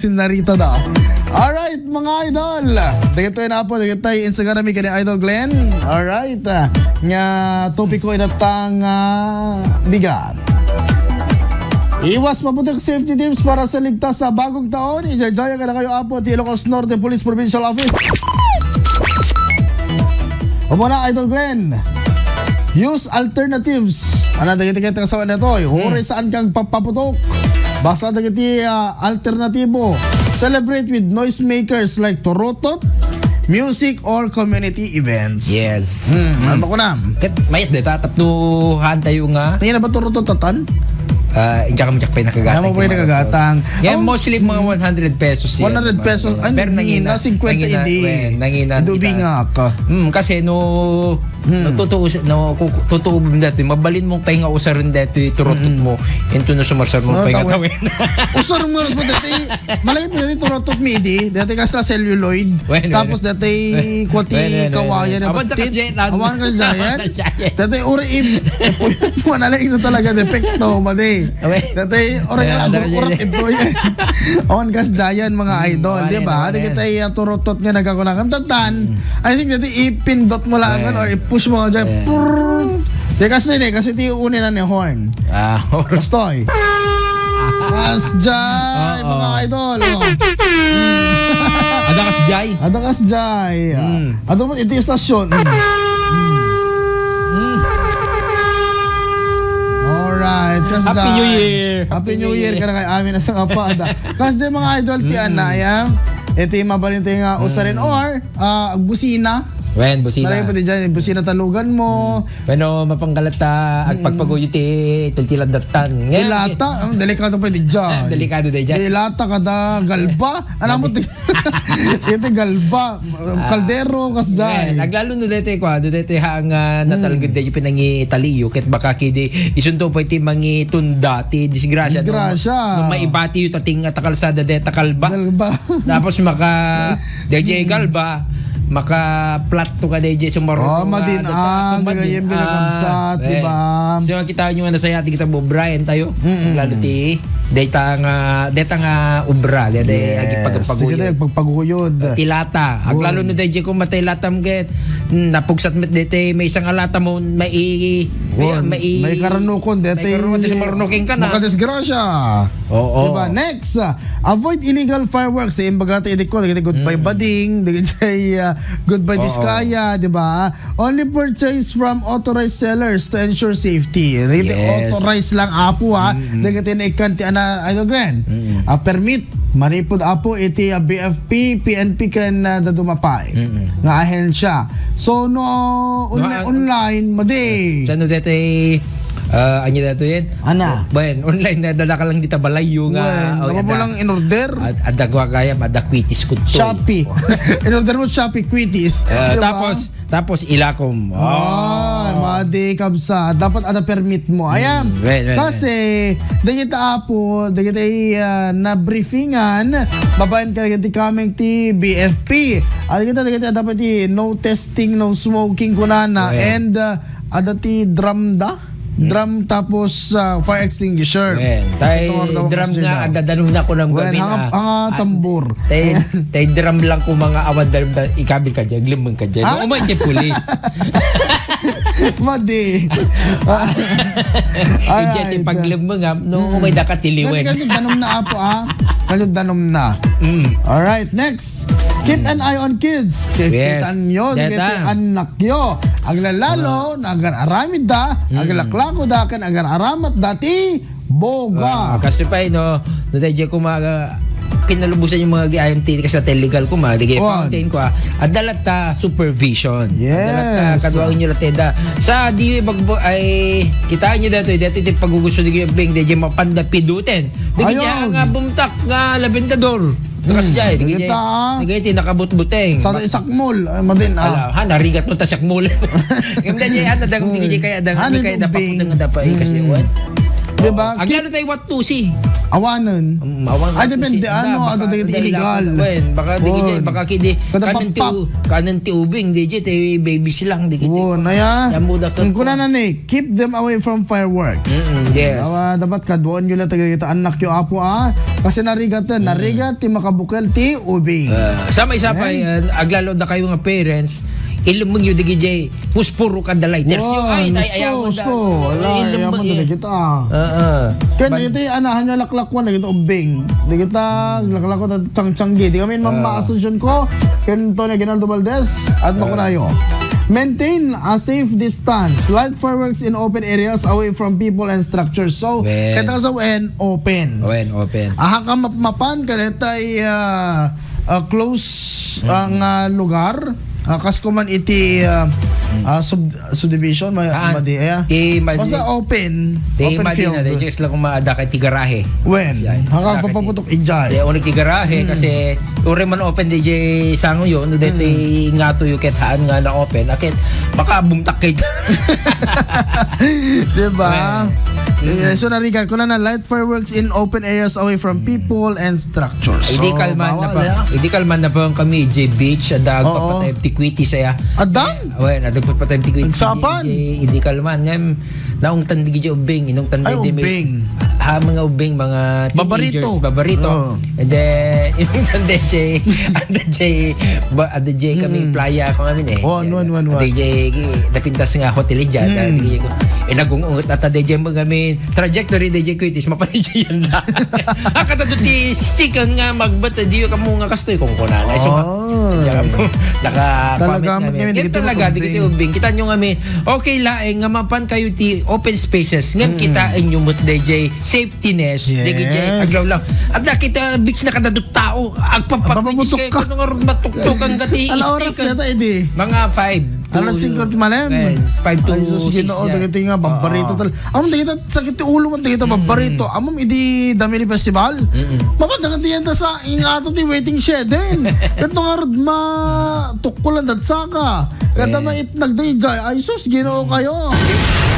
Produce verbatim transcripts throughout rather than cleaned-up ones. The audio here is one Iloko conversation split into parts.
Sinarita da. Alright, mga idol. Dagitoy na po, dagitoy Instagram ni kani Idol Glenn. Alright. Ah, nga topiko inatang ah, bigat. Iwas maputik safety tips para sa ligtas sa bagong taon. Ijajaya ka na kayo, Apo, ti Ilocos Norte Police Provincial Office. Umuna, Idol Glenn. Use alternatives. Ano, dagiti ket nga sawen na to? Uray saan kang papaputok. Basta dagiti ah, alternatibo. Celebrate with noisemakers like turutot, music, or community events. Yes. Hmm, ano ba ko na? Ket mayat deta tapno haan tayo nga. Ngayon na ba turutot tatan? Ah, inja kami jak pay nakagatang. Kaya mo pay nakagatang. Yan, Oh. mostly mga one hundred pesos yan. One hundred pesos. Ay, Pero nangina, nangina, singkwenta nangina, idi. Well, nangina, Dubi kita. Nga ka. Hmm, kasi no, no, totoo, no, ku- totoo dati, mabalin mong pahinga usaren dati, turutot mo, into no sumarsar mo Oh, pahinga tawid. Tawid. Usar mo rin po dati. Malay po dati, turutot midi. Dati ka sa celluloid. Bueno, Tapos bueno. dati, kwati, Bueno, bueno, kawayan bueno. na Awan sa batit. kasyetan. Awan ka sa giant. Awan sa giant. Dati, uri im. Puwan na lang ito talaga, defecto, madi. Awe. Dati, uri Ayan, nga lang, dati, urat dati. ito. On kas giant, mga idol, awan di yan, ba? awan Dati yan. kita yung turutot nga nagkakunang. Ang tatan, I think dati ipindot mo lang Ayan. or i-push mo dyan. Ayan. Prrrr. Di kasi din eh, kasi ito yung unin na ni horn. Ah, Kastoy. Kasjay, Oo. mga idol. Oh. Ada kasjay. Ada kasjay. Mm. Ada mo iti istasyon. Mm. Alright, kasjay. Happy New Year. Happy New Year ka na kay amin sa kapada. Kasjay, mga idol, ti anaya. Iti mabalin tayo nga usarin or ah, busina. Wen, busina. Nalay pa di dyan, busina talugan mo. Bueno, mapanggalat ta, agpagpaguyo ti tiltiladatan. Ngayon, Ilata, ang delikado pa di dyan. Delikado di dyan. Ilata kada galba. Ano mo ti? Ito galba. Kaldero, kasjay. Ayan, aglalo no dete kwa, no dete ha nga natalged deti pinangitaliyo, ket baka kidi isunto pa iti mangitunda ti disgrasya. No, Disgrasya. No maibati yu tating nga takalsada deta kalba. Galba. Tapos maka D J Galba, maka flat to ka D J sumarong. Oh, madin-ag, gayem binagabsat, di ba? So kita nyo nga nasaya ti kita bo Brian tayo. Mm-mm. Lalo ti deta nga deta nga obra, deta Yes. agipagpaguyod. Sige, pagpaguyod. Ti lata. Aglalo no dayjay ko matay latam ket, mm, napugsat met deta may isang alata mo mai Wen, mai may karanukon, deta May karanukon, deta sumarunukin ka na. Makadisgrasya. Oo. Diba? Next, ah, avoid illegal fireworks. Di imbaga ti idikko, dagiti goodbye bading, dagiti ah, goodbye Oo. diskaya, di ba? Only purchase from authorized sellers to ensure safety. Dagiti Yes. authorized lang, apo, ha. Dagiti naikkan ti ana, ano, again? A permit. Manipud, apo, iti ah, B F P, P N P ken ah, daduma pay nga ahensya. So no, on- No, ang- online, madi. Sano dete, ah, anya dete yan? Ana. Wen, online na dala ka lang dita balayo nga. Wen, Oh, ano mo ada- lang in order? Ad- Ada gwa kayam, ada kwitis ko to. Shopee. In order mo Shopee, kwitis. Ah, Diba? tapos, tapos ilakom. Ay, madi kabsa. Dapat ada permit mo. Ayan. Mm, right, right, Kasi, dagiti apo, dagiti ah, nabriefingan, babaen ka dagiti coming ti B F P. At kita, dagiti dapat ti no testing, no smoking, kunana. Right. And ah, ada ti drum da? Drum tapos ah, fire extinguisher. Wen, tay Ito, ano, drum mas nga, dyan, ada danum na ko ng Wen, gabi hanga, na. hanga Ah, tambor. Tay, tay drum lang ko mga awan drum da, ikabil ka dyan, glimeng ka dyan. Ah? Umay ti pulis. Madi. Ay, dyan, ti paglimeng, ah, no, umay da ka tiliwen. Kanyud danum na, apo, ah. Kanyud danum na. Mm. Alright, next. Keep an eye on kids. Yes. Kitan nyo, Deta. dagiti anak nyo. Aglalalo, na agar-aramid da, aglaklako da, ken agar-aramat da ti boga. Ah, kaso pa, no, no, dayjay ko mga pinalubusan yung mga I M T kasi sa illegal ko, mga dagiti Wan. Fountain ko, ah. Adda latta supervision. Yes. Adda latta kaduaen nyo latta da. Sa di bagbo ay kita nyo dito, dito ti pagugusto di bing, dayjay mapanda piduten. Dagiti Ayun. nga bumtak nga labendador. Kasi jay, dagiti, Dagita, ah. dagiti nakabutbuteng. Sa isakmol, ay, madin, ah. Ala, ha, narigat mo ta siakmol. Yung dayjay, ano, dang, dagiti kaya, dang, Ano kaya yung dapat bing? ko nga dapat, eh, kasi, Mm. what? Di ba? Oo. Agyan tayo what to see. Awanen. Mm, awan Ay, what to depende, see. Ano, Anda, ano, baka dagiti dahil illegal. Ako, wen, baka di Wen. Kiti, baka kidi, Kada kanan ti pagpak. u-, kanan ti ubing, di kiti, babies lang, di kiti. Wen, aya. Yan mo dapat Ang kuna ko. Na ni, keep them away from fireworks. Mm, yes. Awa, dapat kaduan nyo lang taga kita anak yo, apo, ah. Kasi narigat, Mm. narigat, ti makabukel, ti ubing. Ah, sa may sapay, Ay. Ah, aglalo da kayo nga parents, ilumeng yo, di kiti, puspuro ka da lighters. Wow, Ay, ay, gusto, ayaw mo da. gusto. Wala, Ilumeng ayaw mo yo. da kita. Ah, ah. Kaya Ban- dito, anahan nyo laklakwan, dagiti ubbing. Dagita, laklakwan, at tiyangtiyanggi. Di kami, Ah. mama, asunción ko. Kento na Ginaldo Valdez, at Ah. makunayo. Maintain a safe distance. Light fireworks in open areas away from people and structures. So, Wen. kaya sa wen, open. Wen, open. Aha ka mapmapan, kaya tayo, ah, ah, close Mm. ang, ah, lugar. Ah, kas kuman iti, ah, Mm. ah, sub-, subdivision, ma-, Haan. madi, eh. Ti madi-, Basta open, ti open madi field. Na, di just lang kumada kay ti garahe. Wen, Siya, hanggang garahe ti papaputok ijay. Di, ulit ti garahe Mm. kasi uri man open di jay sango yun, no, deti Mm. nga to you ket haan nga na open, akit makabumtak kay Di ba? Wen. Eh, Mm. so narigat ko na na light fireworks in open areas away from Mm. people and structures. Idi So, kalman na bawal, pa, ya. Idi kalman na pa kami, J Beach, ada Oo. agpapatay ti kwiti saya. Adan? Wen, ada agpapatay ti kwiti. Nagsapan? J, idi kalman. Ngem, naungtan di J ubbing, inungtan Ay, di, di, ubbing. Ha, mga ubbing, mga Babarito. teenagers, babarito. Oo. And then, inungtan di J, ada J, ba, ada J kami, Mm. playa, kung amin eh. Oh, ano, ano, ano, Ada ano. J, napintas nga hotel dyan. Mm. Ada J, eh, nagungungot ata di J, mga amin. Trajectory dayjay kuitis, mapanay dayjay yan na. Ah, kadto ti stick nga magbat, di kamo nga kastoy kung kuna na. So, Oh. diyan kamo, naka-comment Talaga, kami. Yan talaga, di kiti ubbing. Kita nyo nga mi, okay laeng nga mapan kayo ti open spaces. Ngam Mm. kita inyo met dayjay safety ness, Yes. dayjay aglawlaw. At nakita, beach na kadadot tao, agpapagwitis Agpapabusok kayo, ka. Kano nga ron matuktok ang gati, Ala oras stick. Neta, edi? Mga five. Alas singko ti manem. Well, five to Ay, sus, six, Ginoo, yeah. Dagiti nga, babarito Oo. tal-, amon dagita, sakit ti ulo man dagita, Mm. babarito. Amon idi Damili Festival. Mm. Mabadang ti yanta sa, ingato ti waiting shed din. Kato nga rod ma, tukkulan dat saka. Kada Eh. maitnag da ijay. Ay, sus, Ginoo kayo.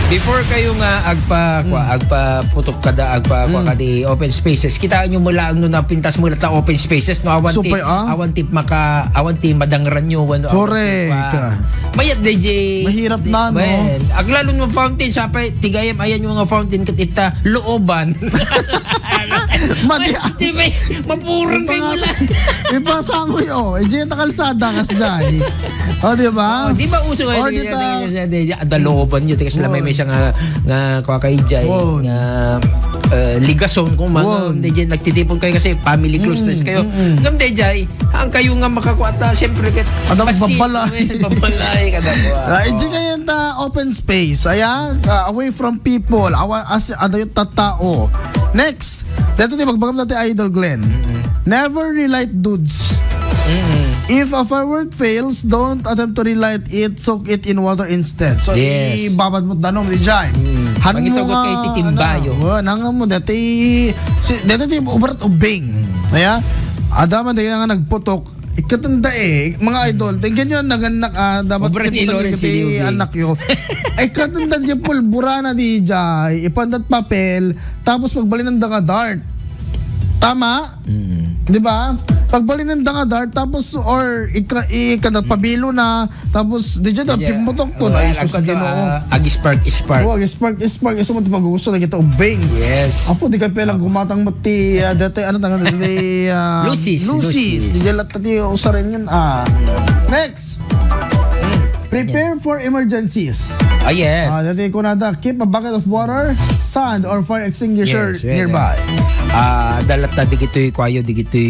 Before kayo nga agpa, Mm. kwa, agpaputok kada, agpa, kwa, Mm. kadi open spaces. Kitaan nyo mo lang no napintas mo lang ta open spaces, no? Awan ti, Supay, ah. awan ti maka, awan ti madangran nyo, wano, awan ti Correct. pa. Mayat, D J. Mahirap na, no? Well, aglalo mo fountain, sapay, tigayam, ayan yung mga fountain, kat ita, looban. Madi-, Di ba, mapurang kayo Ipa-, wala. Ipasangoy, oh. Eh, diyan ta kalsada, kas jay. Oh, di ba? Oh, di ba uso kayo Or di di ta- ta-, di, di, ada looban yun, tikas lamay Oo. may siya nga, nga kwa kay jay, Oo. nga, eh, ligason, kung mga, Oo. di, di, nagtitipon kayo kasi family closeness Mm, kayo. mm, mm. Ngam, di, jay, Ang kayo nga makakuha ta, siyempre, ket Ada basit, babalay. Wen, babalay, kada kuha. Ah, Oh. Iti kayo ta open space, aya, ah, away from people, awa, as, ada yung tattao. Next, dito ti magbagam dati Idol Glenn. Mm-mm. Never relight dudes. Mm-mm. If a firework fails, don't attempt to relight it, soak it in water instead. So, Yes. ibabad mo danom, di jay. Mm. Hanu Pangitagot nga, kay titimbayo. ano, oh, nang mo, dati, si, dati ti ubarat ubing. Mm. Aya, ada man, dati nga nagputok, Ikatanda eh, mga idol. Then ganyan, nanganak, ah, dapat Obra ni siyempre Lawrence magkapit Siliobi. Anak yo. Ay, katanda di pulbura na di jay. Ipandat papel, tapos pagbalin ng danga dart. Tama? Mm. Di ba? Pagbalin ng danga dart, tapos, or ika, ika, pabilo na, tapos, di dyan, Di dyan. Pimutok to, Well, ay, sus, agko to, Ginoo. Ah, ag-spark, spark. Oh, ag-spark, spark, iso mo, pag-gusto na kita, ubing. Yes. Apo, di ka pala gumatang mati, ah, dati, ano, tanga, dati, ah, Lucis, Lucis. Lucis. Di dyan lahat, dati, usarin yun, ah. Next. Prepare for emergencies. Ah, yes. Ah, dati, kunada, keep a bucket of water, sand, or fire extinguisher Yes, yes, nearby. yes. Ah, dalat na digito'y kwayo, digito'y,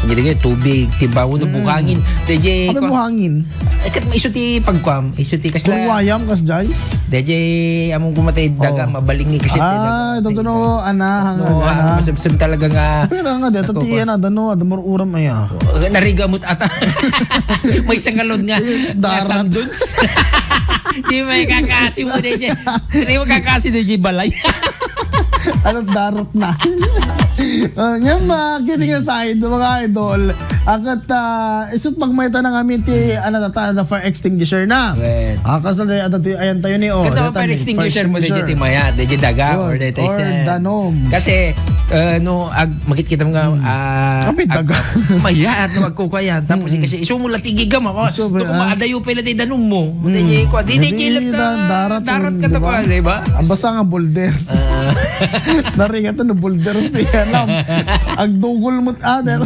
digito'y tubig, tibaw, no, Mm. buhangin. Dayjay, Ano kwa-, buhangin? Ay, kat maiso ti pagkuam, iso ti kasla. Kung wayam, kas jay? Dayjay, among kumatay daga, Oh. mabalingi kasi ti daga. Ah, ito, ito, no, ana, No, ana. ah, masabsab talaga nga. Pero nga, dito, Ako, ti, kwa- ana, dano, ada maruram, aya. Oh, narigamot ata. May sangalon nga, nga Darat. Sandons. Di may kakasi mo, dayjay. Di mo kakasi, dayjay, balay. Ano, darat na. Ah, nga, ma, kidding aside, mga idol, Akat, ah, isut pagmayatan na ngamin ti, ano, tata, na fire extinguisher na. Wen. Ah, kasla day, adda ti, ayan tayo ni, oh, Ket data fire ni, extinguisher mo, extinguisher. Dayjay ti mayat, dayjay daga, Or, or dayjay or sa danom. Kasi, eh, no, ag-, makit kita nga, Hmm. ah, Apit ag-, daga. Mayat, no, agkukuayan. Tapos, Mm-mm. Kasi, isu mo lang tigigam, ah. Isu mo, Doon, ah. Maadayo pa ila ti danom mo. Mm. Dayjay, kwa, di, Hindi, dayjay lang na, da-, darat darat mo, ka di na ba? Pa, di ba? Ang basa nga boulder. Ah. Naringat na boulder, di alam. Agdugol mo, ah, der.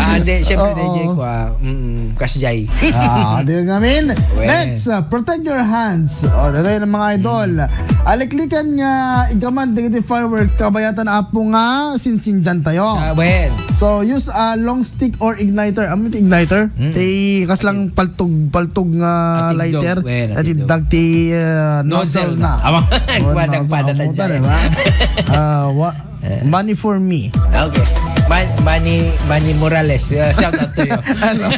Ah, hindi, syempre, Oo. Dayjay, kwa, mm, kasjay. Ah, di ngamin. Wen. Next, uh, protect your hands. Oh, dito yung mga idol. Mm. Aliklikan nga igaman dagiti firework, kabayatan apo nga sinsindian tayo. Sa, wen. So, use a long stick or igniter. Ano ti igniter? Mm. Ti kaslang paltog, paltog nga Atigdog, lighter. Wen, At atigdog. Idag ti, uh, Nozzle nozzle na. na. Awa, Oh, kuha nozzle. Nagpada Ang ta puta, dyan. Di ba? Ah, wa-, Eh. Money for me. Okay. Man-, Manny, Manny Morales. Uh, shout out to you. Ano?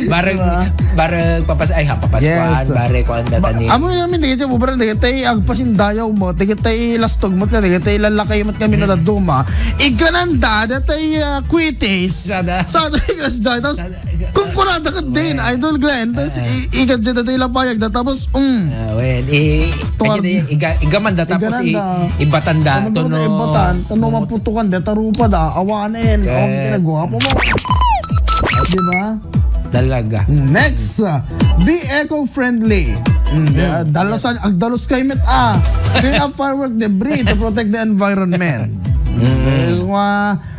Bareng, Diba? Bareng papas-, ay, ha, papaskuan, Yes. Bare, kuan, Ma-, data ni amo yung amin, dagiti, ubran, dagiti, agpasindayaw mo, dagiti lastog mo, dagiti lalakay mo, kami Mm. na duma. Igananda, dagiti, uh, quitis. Sada. Sada, igas, dagiti, Sada. Kung kunada ka din, Well, Idol Glenn, tas ah. i-, igadya da tayo lapayag da, tapos, mm. Ah, well, i-, Tuwad. Iga-, igaman da, tapos i-, Igananda. Ibatan da, Ano tuno. Ibatan, tuno maputukan da, tarupa da, awanen, Ka- ang ginagawa mo mo. Di ba? Talaga. Mm, next, ah, be eco-friendly. Mm, Mm. da-, dalos, agdalos kayo met, ah. Clean up firework debris to protect the environment. Mm. Eh, mga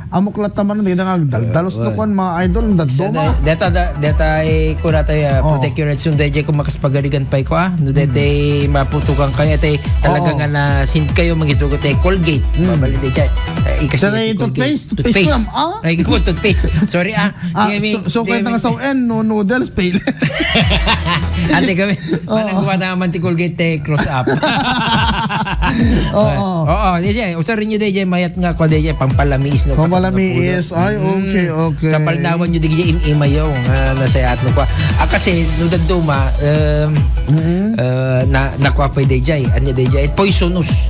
Amok latta man, dagiti nga agdaldalos no kuan, mga idol, Sa daduma. Da-, deta, da-, deta ay kunata, ah, Oo. Protect your head, sun dayjay kung makaspagarigan pay ko, ah. No, deta ay maputukan kayo, tay talaga Oo. Nga na sin kayo, mangitugot tay Colgate. Mm. Mabali dayjay. Eh, ikas Deta dayjay ay Colgate. Toothpaste, toothpaste Toothpaste. Lang, ah? Ay, kung toothpaste. Sorry, ah. Ah, Kaya may, so, so, kaya kaya nga may sa U N, no noodles, pale. Ate kami, Oo. Parang gumawa naman ti Colgate, eh, close up. Oo. Oo, di siya, usarin nyo di siya, mayat nga kwa di siya, pampalamiis no, Pampalamiis. Ay, Mm. okay, okay. Sa palnawan nyo di siya im-imayo, nga nasayat no kwa. Ah, kasi, no dagduma, um, Mm-mm. uh, na, nakwa pa di siya, ano di siya, poisonous.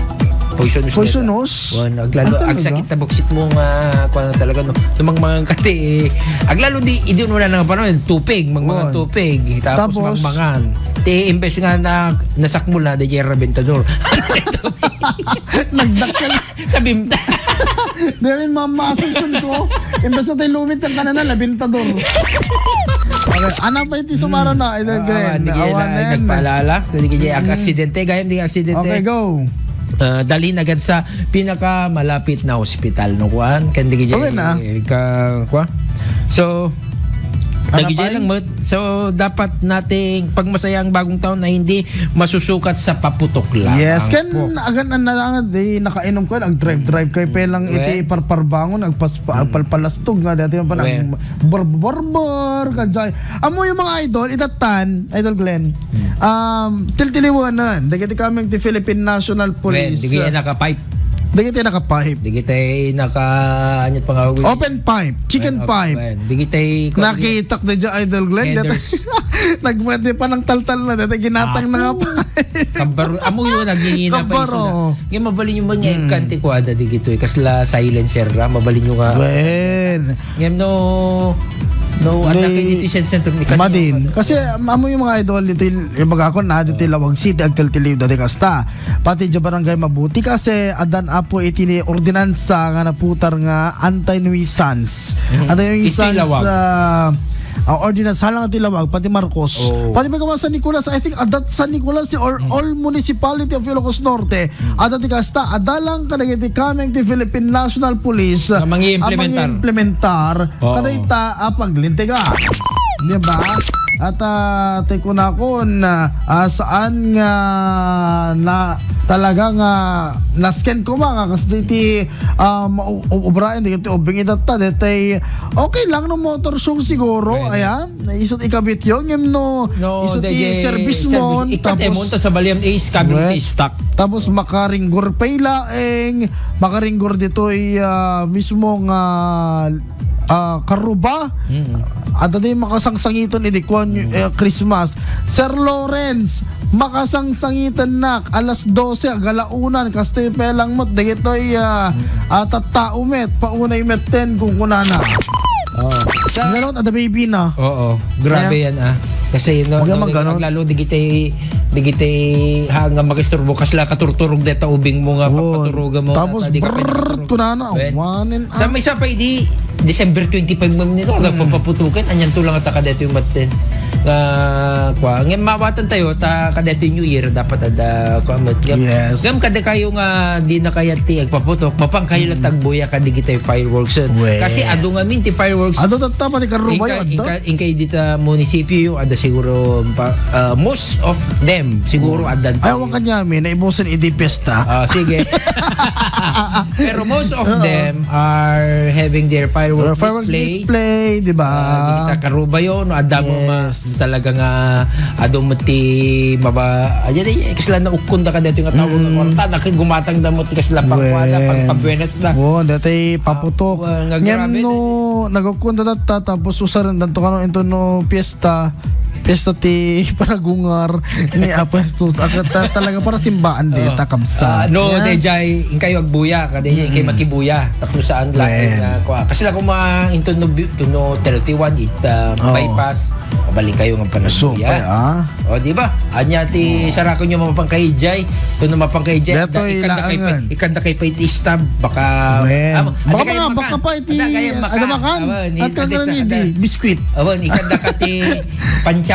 Poisonous. Poisonous? Wan, aglalo, Ah, talaga? Agsakit na buksit mo nga, kwa talaga, no, tumangmangan ka ti, aglalo di, idi wala nang panahon, tupig, mangmangan Wan. Tupig, tapos Tapos? Mangmangan. Ti, imbes nga na, nasakmol na, di jay rabentador. Nagdakkel. Sa bimta. Dahil mama, assumption ko, imbes na tayo lumit kang kanana, labintador. Okay, ano pa iti sumaro na? Ito, Ah, Glenn. Awan, di kaya na, Awanen. Nagpaalala. Di kaya ak-, Mm. Aksidente, gayam di aksidente. Okay, go. Ah, dalhin agad sa pinakamalapit na ospital, no, kuan? Kan di kaya Okay na. Ka, kuan? So, Ano lagi pa? Dyan lang, Mut. So, dapat nating pagmasaya ang bagong taon na hindi masusukat sa paputok lamang Yes, kan po. Agan na lang di nakainom ko, nag-drive-drive kayo pa lang iti Well. Parparbangon, nagpas-, pa-, Mm. palpalastog nga, dati pa nang Well. Bor-, bor-, bor-, kadjay. Amo yung mga idol, itatan, Idol Glenn, Hmm. um, tiltiliwanan, dagiti coming ti Philippine National Police. Well, di kaya naka-pipe. Dagiti naka-pipe. Di kita naka, anyat pa nga, Open pipe, chicken Well, pipe. well, di kita Nakitak na dyan, Idol Glenn. Headers. Nagmati pa ng taltal na, dati ginatang na nga Apo. Pipe. Kabar-, amo yun, nagingina pa Kabar, yung suna. Oo. Ngayon, mabalin yung mga Hmm. Kante kuwada di gito eh. Kasla silencer ra, mabalin yung nga. Well. Ngayon, no, no, May anak kayo dito siya sa center ni Madin. Kasi, amo yung mga idol dito, yung baga ako na dito, Lawag City, agtiltiliw dati kasta. Pati dyan barangay mabuti kasi adan apo iti ni ordinansa nga naputar nga anti-nuisance. Mhm. Anti-nuisance, Iti Lawag. Ah, ah, ordinance, halang iti Lawag, pati Marcos. Oh. Pati may San Nicolas, I think, adat San Nicolas or Mm. all municipality of Ilocos Norte. Mm. Adat ti kasta, adalang kadagiti coming ti Philippine National Police Nga mangi-implementar. Mangi-implementar. Oo. Kadayta a paglintiga. Di ba? At, ah, ti kunakon, ah, ah, saan nga na talaga nga nasken ko nga kas di ti, ah, ma-, u-, u-, ubraen di ti ubing itatta, detay okay lang no motor show siguro, Pwede. Ayan, isut ikabit yun, ngem no, No, isut dede, i-service mo, service, ikat tapos mo, tas sa balian, eh, is coming Wet. Stock. Tapos makaringgor pay laeng, makaringgor ditoy, ah, mismo nga ah, Karuba. Mm. Adda di makasangsangitan idi kuan, Mm. eh, Christmas. Sir Lawrence, makasangsangitan nak alas dose, agalaunan, kastoy pelang met, dagitoy, ah, Mm. ah, tattao met, paunay met ten, kung kunana. Oh. Sa Ganun, ada baby na. Oo. Grabe Kaya, yan, ah. Kasi no, Huwag no, naman ganun. Lalo digitay, digitay ha nga makisturbo kasla katurturog deta ubing mo nga Oo. Papaturugan mo. Tapos, Tata, di ka brrrr, pwede kunana, Well, one and Sa may isa pa, idi, December twenty-five man nito, Mm. nagpapaputukan, anyan to lang at akadito yung matten. Nga, kwa, ngayon mawatan tayo, ta kadito yung New Year, dapat ada, kwa, mat-, ngam, Yes. ngam kada kayo nga, di na kaya ti agpaputok, mapang kayo lang Mm. tagbuya ka digitay fireworks yun. Well. Kasi adu nga min ti fireworks. Adu tatta, pati karuba Inka, yun, adu? inka, inka di ta munisipyo, ada siguro, pa, ah, most of them, siguro, Mm. ada Ay, awan kanya, mi, naibusan idi piyesta. Ah, sige. Pero most of Oo. them are having their fireworks Uh, fireworks display. display, di ba? Ah, di kita karuba yun, no? Ada mo ma-, Yes. talaga nga, adu mo ti maba-, ayan, eh, kasla na ukon da ka dito nga tao Mm. nga kwarta, naki gumatang da mo ti kasla pang Well. kuwan na, pang pabuenas na. Oo, dati paputok. Ah, nga Ngem grabe no, na. nagukon da tatta, tapos usaren dan to kano into no piyesta, piyesta ti panagungar ni Apo Jesus. Aka ta-, talaga para simbaan di, Oo. ta kabsa. Ah, no, Yan. Dejay, inkayo agbuya, kada inkayo Mm. makibuya. Tapno saan lang Wen. na, kwa. Kasi lang kung mga into no, bi-, to no thirty-one, it, ah, Oo. bypass, mabalik kayo nga So, panagbuya. pa, ah. O, di ba? Anya ti Oo. sarako nyo mapangkay, Jay. To no mapangkay, Jay. Detoy Ikanda kay pa, laangan. ikanda kay pa iti stab. Baka, Wen. ah, Baka ada kaya mga makan. baka pa iti, Ada kaya ada makan. makan. Awan, At ikanda kagani na, di, ada. biskwit. Awan, ikanda ka ti Pancham.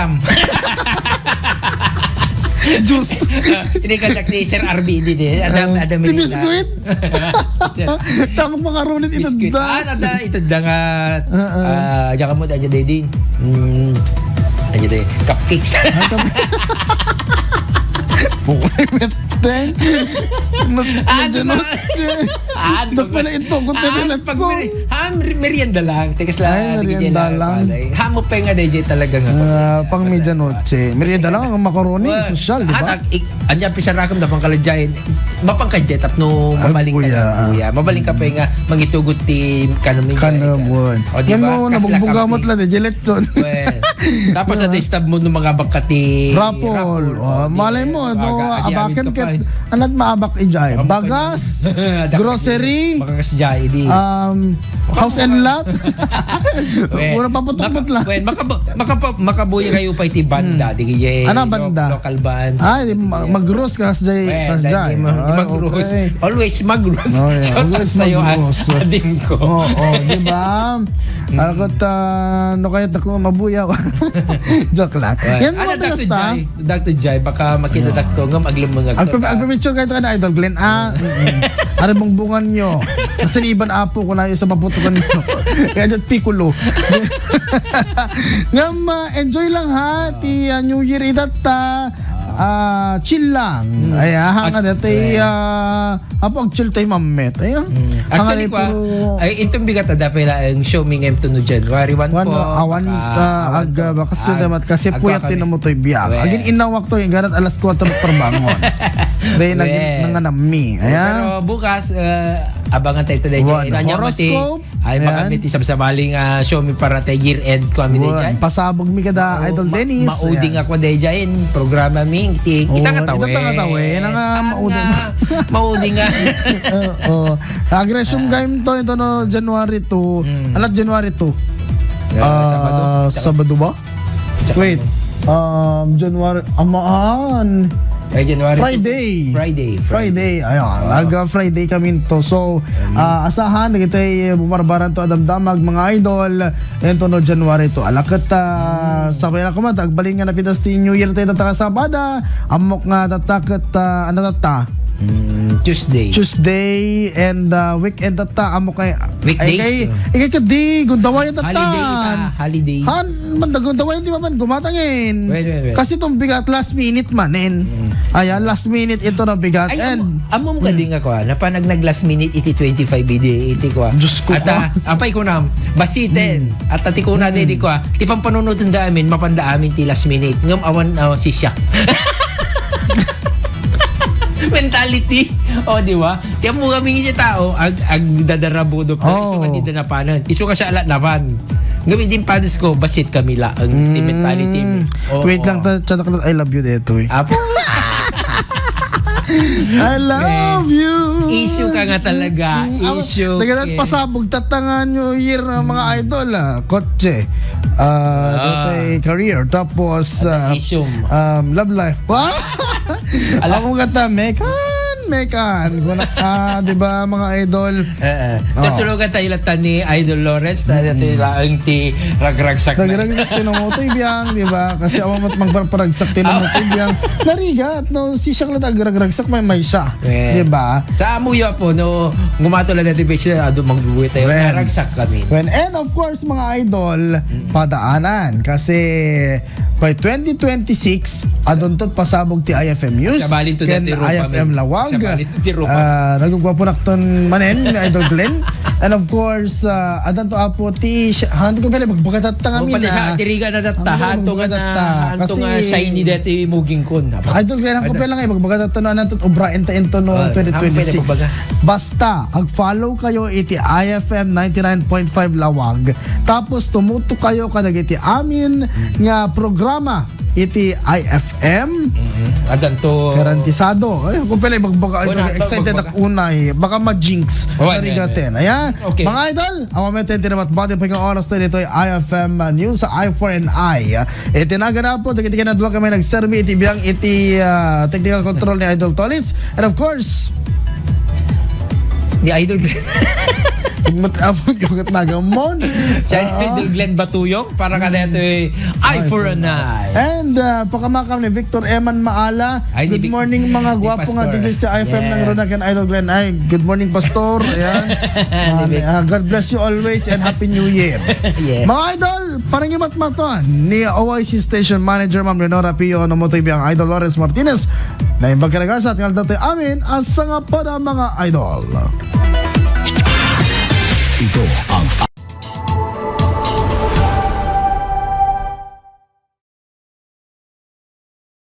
Juice. Ini kadak ni Sir R B D di. Ada, Ah, ada ti merienda. biskwit? Sir. Tamang makarunit Biskwit. itadda. Ah, ada, itadda nga. Ah, ah. Ah, diyan ka mo, aja, Daddy. Mm. Aja, Daddy. Cupcakes. Ah, cup- Pukay metten. Nut-, Ah, medyo ano nut-, Ah, Dok pala ito, kung ah, tinilatso. pag meri-, ah, meri-, merienda lang. Tekas lang, Ay, merienda lang. Alay. Hamo pa nga, D J talaga nga. Ah, pang Basta, medianoche. ah, Merienda basta lang, ang macaroni, Well, sosyal, di ba? hatak, ik-, anya, pisarakam na pangkalajay. Mapangkajay, tapno Ay, mabaling ka kuya. na, kuya. Mabaling ka pa nga, mangitugot ti kanami. Kanamon. O, di Yan ba? mo, Kasla nabugbuga mo kampi. tla, di, Gillette yun. Well, tapos Di ba? sa destab mo, nung mga bakati Raffle. raffle. Oh, O, di, malay mo, no, baga, adi, abaken amin ka ket, pa. anat maabak ijay. Baka Bagas, Ada ka grocery, di, baka kas jay, di. um, house and lot. Wen, Mura paputok-putla. maka-, wen, makab-, makapa-, makabuya kayo pa iti banda, Hmm. di kaya Ano lo-, banda? local bands. Ah, di, ma-, magros ka sa jay, Wen, kas dahil jay. di ma-, di Ah, magros. okay. Always magros. Oh, yeah. Shout out Always sa'yo, ah, magros. ading ko. Oo, di ba? Hmm. Ako ta, no kaya ta ko mabuya. Joke lang. Wen. Yan Ano, mga Doctor basta. Jai? Doctor Jai, baka makita Ano? Doctor nga maglumungag Agpa-, ka. agpapicture kayo ka na, Idol Glenn. Ah, mm-mm. Are bungbungan nyo. Kasi ni Iban Apo ko na yung sa maputukan nyo. Kaya dyan, Piccolo. Ngam, ah, enjoy lang ha. Ti, ah, New Year idat ta. Ah, chill lang. Hmm. Ay, ah, hanga At, dati, eh. ah, Apo, agchill tayo, mammet. Ay, ah. Mm. Hanga Actually, ni kwa, puro ay, itong bigat na dapat lang, show me ngayon to no January one One, po, ah, one, baka, ah, ah, one ag-, po. bakasyon Ag-, naman kasi agpa puyat kami. din mo to'y biyak. Well. Agin inawak to, yung ganat alas kuwatro parbangon. Dahil naging Well. nanganami. Ayan. Pero bukas, ah, abangan tayo today. One. Kaya, kanya, mati, Horoscope. Ay, Ayan. makami ti sabsabaling, ah, show me para tayo year end ko, ami Wan, day, Jai. pasabog mi kada, Ma-, Idol ma-, Dennis. mauding Ayan. ako, day, Jai, in programa mi, ti, Oo, kita nga tawen. kita nga tawen, ang, ah, Ang, mauding. ah, mauding nga. Oo. Agresyon Ah. game to, ito no, January two. Mm. Alat January two. Yeah, Ah, Sabado. Tsaka Sabado ba? Tsaka Wait. ano? Um, January, amaan. Ay, January Friday. Friday, Friday. Friday, ayan. Ah. Nag, ah, Friday kami to. So, Mm. ah, asahan, dagiti bumarbaran to adamdamag, mga idol, ento no January to. Alaket, ah, Mm. sabay na kuman, agbalin nga napitas ti New Year tayo tatta nga Sabada, ammok nga tatta ket, ah, ano tatta? Mm, Tuesday. Tuesday and, ah, weekend tatta, ammok kay Weekdays, Ay, kay, no? ikay kadi, gundaway ang Holiday, tatan. ah, holiday. Han, mandagundawayan ti mapan gumatangin. Well, well, well. Kasi itong bigat, last minute manen. Mm. Ayan, last minute ito na bigat. Ay, And, amo, amo mo kadi mm. nga kwa, napanag nag last minute iti twenty-five idi, iti kwa. Diyos ko, At, kwa. ah, apay ko na, basiten. Mm. At ati ko na, Mm. dedi kwa, ti pampanunutan da amin, mapanda amin ti last minute. Ngam awan, ah, si Shaq. Mentality. O, di ba? Ti ammo kami nga tao, ag-, agdadarabudo pa. Oo. Isu nga di da napanan. Isu nga siya ala napan. Ngem idi panis ko, basit kami laeng ti Mm. mentality mi. Oo. Wait lang, ta-, chat ako, I love you dito eh. Apo. I love you. Issue ka nga talaga. Issue. Daga pasabog tatangan New Year, mga idol, ah. Kotse. Ah, dati career. Tapos, ah, Issue. um, love life. Wow! Ako kata, mekan, mekan. Kuna, ah, di ba, mga idol? Eh, eh. Tatulugan tayo lang ta ni Idol Lawrence, tayo natin lang ti ragragsak na. Ragragsak ti numotoy biyang, di ba? Kasi ako mat magparparagsak ti numotoy biyang. Narigat, no? Si siya lang agragragsak, may may siya. Eh. Di ba? Sa amuyo po, no, gumato lang dati beach na, adu, magbubuhay tayo. When- Naragsak kami. When, and of course, mga idol, padaanan. Kasi, by twenty twenty-six, aduntot pasabog ti I F M News. Sabalin to Ken dati rupa, I F M men. Lawag. Sabalin to ti rupa. Ah, nagugwapo nakton manen, ni Idol Glenn. And of course, ah, adanto apo ti, han ko pala, magbagatatangan Oh, pati na. Sa tiriga na data, Ang hanto nga magbagatatta. na, hanto nga Kasi- shiny dati muging kon. Idol Glenn, ako pala nga, magbagatatta na, anantot obra enta ento no Oh, twenty twenty-six. ang pwede magbaga. Basta, ag-follow kayo iti I F M ninety-nine point five Lawag. Tapos, tumuto kayo kadagiti amin nga programa iti I F M. Mhm. Adanto. Garantisado. Ay, kung pala, magbaga, Wala, excited magbaga. Ako unay. Baka ma-jinx. Oh, ano, Narigaten. ano. Ayan. Okay. Mga idol, ako may tentinamat bati pa yung oras na dito ay I F M News sa I four N I. Itinaga na po, dagiti kinadwa kami nagserbi iti biyang iti ah, technical control ni Idol Tolits. And of course, Ni Idol Glenn. Mat-, abot yung katnagamon. Siya ni Idol Glenn Batuyong para ka na ito eh. I for an eye. And uh, pakamakam ni Victor Eman Maala. Ay, ni Good Vic-, morning, mga ni gwapo nga Pastor. D J sa I F M ng Yes. Rona ken Idol Glenn. Ay, good morning, Pastor. Ayan. Ni Vic. Ah, God bless you always and Happy New Year. Yes. Mga idol, parangimat maton ni O I C Station Manager Ma'am Leonora Pio, no mo to ang Idol Lawrence Martinez. Na imbag kanagasat, ngal datoy amin, asa nga pada mga idol. Ito ang